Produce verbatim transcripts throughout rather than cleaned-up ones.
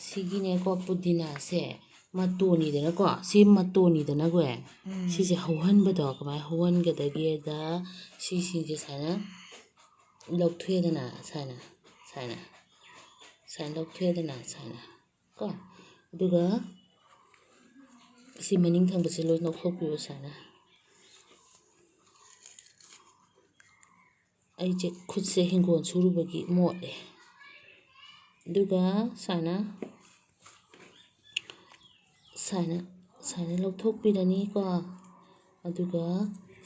ꯁꯤꯒꯤꯅꯦꯀꯣ, ꯄꯨꯗꯤꯅꯥꯁꯦ ꯃꯇꯣꯟꯅꯤꯗꯅꯀꯣ, ꯁꯤ ꯃꯇꯣꯟꯅꯤꯗꯅꯀꯣ꯫ ꯎꯝ꯫ ꯁꯤꯁꯦ ꯍꯧꯍꯟꯕꯗꯣ ꯀꯃꯥꯏꯅ ꯍꯧꯍꯟꯒꯗꯒꯦꯗ, ꯁꯤꯁꯤꯡꯁꯦ ꯁꯨꯃꯥꯏꯅ ꯂꯧꯊꯣꯛꯑꯦꯗꯅ, ꯁꯨꯃꯥꯏꯅ, ꯁꯨꯃꯥꯏꯅ, ꯁꯨꯃꯥꯏꯅ ꯂꯧꯊꯣꯛꯑꯦꯗꯅ, ꯁꯨꯃꯥꯏꯅ ꯀꯣ꯫ ꯑꯗꯨꯒ ꯁꯤ ꯃꯅꯤꯡ ꯊꯪꯕꯁꯦ ꯂꯣꯏ ꯂꯧꯊꯣꯛꯄꯤꯌꯣ ꯁꯨꯃꯥꯏꯅ꯫ ꯑꯩꯁꯦ ꯈꯨꯠꯁꯦ ꯍꯤꯡꯒꯣꯜ ꯁꯨꯔꯨꯕꯒꯤ ꯃꯣꯠꯂꯦ꯫ ꯑꯗꯨꯒ ꯁꯨꯃꯥꯏꯅ, ꯁꯨꯃꯥꯏꯅ, ꯁꯨꯃꯥꯏꯅ ꯂꯧꯊꯣꯛꯄꯤꯔꯅꯤꯀꯣ꯫ ꯑꯗꯨꯒ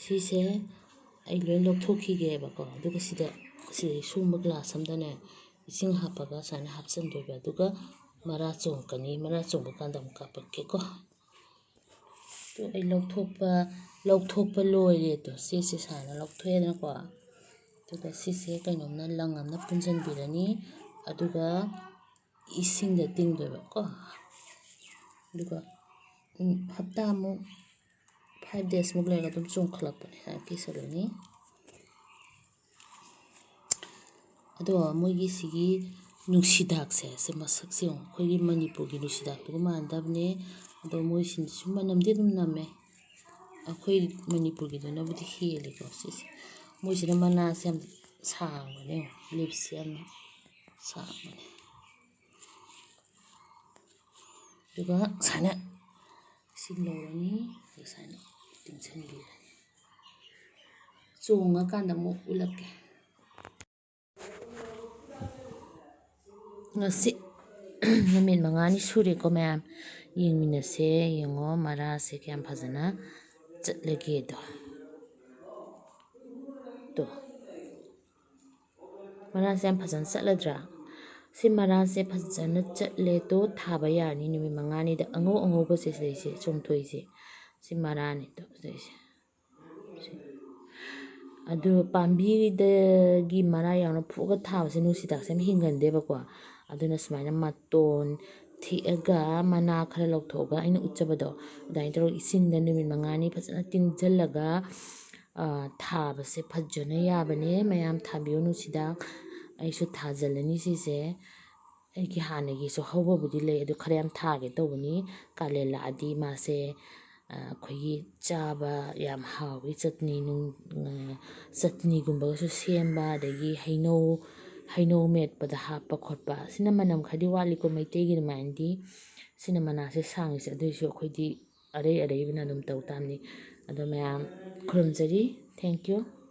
ꯁꯤꯁꯦ ꯑꯩ ꯂꯣꯏ ꯂꯧꯊꯣꯛꯈꯤꯒꯦꯕꯀꯣ꯫ ꯑꯗꯨꯒ ꯁꯤꯗ, ꯁꯤꯗꯩ ꯁꯨꯝꯕ ꯒ꯭ꯂꯥꯁ ꯑꯝꯗꯅꯦ ꯏꯁꯤꯡ ꯍꯥꯞꯄꯒ ꯁꯨꯃꯥꯏꯅ ꯍꯥꯞꯆꯤꯟꯗꯣꯏꯕ꯫ ꯑꯗꯨꯒ ꯃꯔꯥ ꯆꯣꯡꯉꯛꯀꯅꯤ, ꯃꯔꯥ ꯆꯣꯡꯕ ꯀꯥꯟꯗ ꯑꯃꯨꯛ ꯀꯥꯞꯄꯛꯀꯦꯀꯣ꯫ ꯑꯗꯨ ꯑꯩ ꯂꯧꯊꯣꯛꯄ, ꯂꯧꯊꯣꯛꯄ ꯂꯣꯏꯔꯦ꯫ ꯑꯗꯣ ꯁꯤꯁꯦ ꯁꯨꯃꯥꯏꯅ ꯂꯧꯊꯣꯛꯑꯦꯗꯅꯀꯣ꯫ ꯑꯗꯨꯒ ꯁꯤꯁꯦ ꯀꯩꯅꯣꯝꯅ, ꯂꯪ ꯑꯃꯅ ꯄꯨꯟꯁꯤꯟꯕꯤꯔꯅꯤ꯫ ꯑꯗꯨꯒ ꯏꯁꯤꯡꯗ ꯇꯤꯡꯗꯣꯏꯕꯀꯣ꯫ ꯑꯗꯨꯒ, ꯎꯝ, ꯍꯞꯇꯥꯃꯨꯛ, five days ꯃꯨꯛ ꯂꯩꯔꯒ ꯑꯗꯨꯝ ꯆꯣꯡꯈꯠꯂꯛꯄꯅꯦ, ꯍꯥꯏꯅ ꯀꯤꯁꯜꯂꯅꯤ꯫ ꯑꯗꯣ ꯃꯣꯏꯒꯤ ꯁꯤꯒꯤ ꯅꯨꯡꯁꯤꯗꯥꯛꯁꯦ, ꯁꯤ ꯃꯁꯛꯁꯦ ꯌꯦꯡꯉꯣ, ꯑꯩꯈꯣꯏꯒꯤ ꯃꯅꯤꯄꯨꯔꯒꯤ ꯅꯨꯡꯁꯤꯗꯥꯛꯇꯨꯒ ꯃꯥꯟꯅꯗꯕꯅꯦ꯫ ꯑꯗꯣ ꯃꯣꯏꯁꯤꯡꯁꯤꯁꯨ ꯃꯅꯝꯗꯤ ꯑꯗꯨꯝ ꯅꯝꯃꯦ꯫ ꯑꯩꯈꯣꯏ ꯃꯅꯤꯄꯨꯔꯒꯤꯗꯨꯅꯕꯨꯗꯤ ꯍꯦꯜꯂꯦꯀꯣ ꯁꯤꯁꯦ꯫ ꯃꯣꯏꯁꯤꯅ ꯃꯅꯥꯁꯦ ꯌꯥꯝ ꯁꯥꯡꯕꯅꯦ, ꯌꯦꯡꯉꯣ, leaves ꯁꯦ ꯌꯥꯝꯅ ꯁꯥꯡꯕꯅꯦ꯫ ꯑꯗꯨꯒ ꯁꯨꯃꯥꯏꯅ ꯏꯁꯤꯡ ꯂꯧꯔꯅꯤ, ꯑꯗꯨꯒ ꯁꯨꯃꯥꯏꯅ ꯇꯤꯡꯁꯤꯟꯕꯤꯔꯅꯤ꯫ ꯆꯣꯡꯉꯀꯥꯟꯗ ꯑꯃꯨꯛ ꯎꯠꯂꯛꯀꯦ꯫ ꯉꯁꯤ ꯅꯨꯃꯤꯠ ꯃꯉꯥꯅꯤ ꯁꯨꯔꯦꯀꯣ ꯃꯌꯥꯝ, ꯌꯦꯡꯃꯤꯟꯅꯁꯦ꯫ ꯌꯦꯡꯉꯣ ꯃꯔꯥꯁꯦ ꯀꯌꯥꯝ ꯐꯖꯅ ꯆꯠꯂꯒꯦꯗꯣ꯫ ꯇꯣ꯫ ꯃꯔꯥꯁꯦ ꯌꯥꯝ ꯐꯖꯅ ꯆꯠꯂꯗ꯭ꯔꯥ? ꯁꯤ ꯃꯔꯥꯁꯦ ꯐꯖꯅ ꯆꯠꯂꯦ꯫ ꯇꯣ, ꯊꯥꯕ ꯌꯥꯔꯅꯤ ꯅꯨꯃꯤꯠ ꯃꯉꯥꯅꯤꯗ꯫ ꯑꯉꯧ ꯑꯉꯧꯕꯁꯦ ꯁꯤꯗꯩꯁꯦ ꯆꯣꯡꯊꯣꯛꯏꯁꯦ꯫ ꯁꯤ ꯃꯔꯥꯅꯦ꯫ ꯇꯣ, ꯁꯤꯗꯩꯁꯦ꯫ ꯑꯗꯨ ꯄꯥꯝꯕꯤꯗꯒꯤ ꯃꯔꯥ ꯌꯥꯎꯅ ꯐꯨꯛꯑꯒ ꯊꯥꯕꯁꯦ ꯅꯨꯡꯁꯤꯗꯥꯛꯁꯦ ꯌꯥꯝ ꯍꯤꯡꯒꯟꯗꯦꯕꯀꯣ꯫ ꯑꯗꯨꯅ ꯁꯨꯃꯥꯏꯅ ꯃꯇꯣꯟ ꯊꯦꯛꯑꯒ ꯃꯅꯥ ꯈꯔ ꯂꯧꯊꯣꯛꯑꯒ ꯑꯩꯅ ꯎꯠꯆꯕꯗꯣ ꯑꯗꯨꯃꯥꯏꯅ ꯇꯧꯔꯒ ꯏꯁꯤꯡꯗ ꯅꯨꯃꯤꯠ ꯃꯉꯥꯅꯤ ꯐꯖꯅ ꯇꯤꯡꯁꯤꯜꯂꯒ, ꯑ, ꯊꯥꯕꯁꯦ ꯐꯖꯅ ꯌꯥꯕꯅꯦ꯫ ꯃꯌꯥꯝ ꯊꯥꯕꯤꯌꯨ ꯅꯨꯡꯁꯤꯗꯥꯛ꯫ ꯑꯩꯁꯨ ꯊꯥꯖꯤꯜꯂꯅꯤ ꯁꯤꯁꯦ꯫ ꯑꯩꯒꯤ ꯍꯥꯟꯅꯒꯤꯁꯨ ꯍꯧꯕꯕꯨꯗꯤ ꯂꯩ, ꯑꯗꯨ ꯈꯔ ꯌꯥꯝ ꯊꯥꯒꯦ ꯇꯧꯕꯅꯤ꯫ ꯀꯥꯂꯦꯟ ꯂꯥꯛꯑꯗꯤ ꯃꯥꯁꯦ, ꯑ, ꯑꯩꯈꯣꯏꯒꯤ ꯆꯥꯕ ꯌꯥꯝ ꯍꯥꯎꯏ꯫ ꯆꯠꯅꯤ ꯅꯨꯡ-, ꯑ, ꯆꯠꯅꯤꯒꯨꯝꯕꯒꯁꯨ ꯁꯦꯝꯕ, ꯑꯗꯒꯤ ꯍꯩꯅꯧ, ꯍꯩꯅꯧ ꯃꯦꯠꯄꯗ ꯍꯥꯞꯄ ꯈꯣꯠꯄ꯫ ꯁꯤꯅ ꯃꯅꯝ ꯈꯔꯗꯤ ꯋꯥꯠꯂꯤꯀꯣ, ꯃꯩꯇꯩꯒꯤ ꯑꯗꯨꯃꯥꯏꯅꯗꯤ꯫ ꯁꯤꯅ ꯃꯅꯥꯁꯦ ꯁꯥꯡꯉꯤꯁꯦ, ꯑꯗꯨꯏꯁꯨ ꯑꯩꯈꯣꯏꯗꯤ ꯑꯔꯩ ꯑꯔꯩꯕꯅ ꯑꯗꯨꯝ ꯇꯧ ꯇꯥꯕꯅꯤ꯫ ꯑꯗꯣ ꯃꯌꯥꯝ ꯈꯨꯔꯨꯝꯖꯔꯤ꯫ Thank you꯫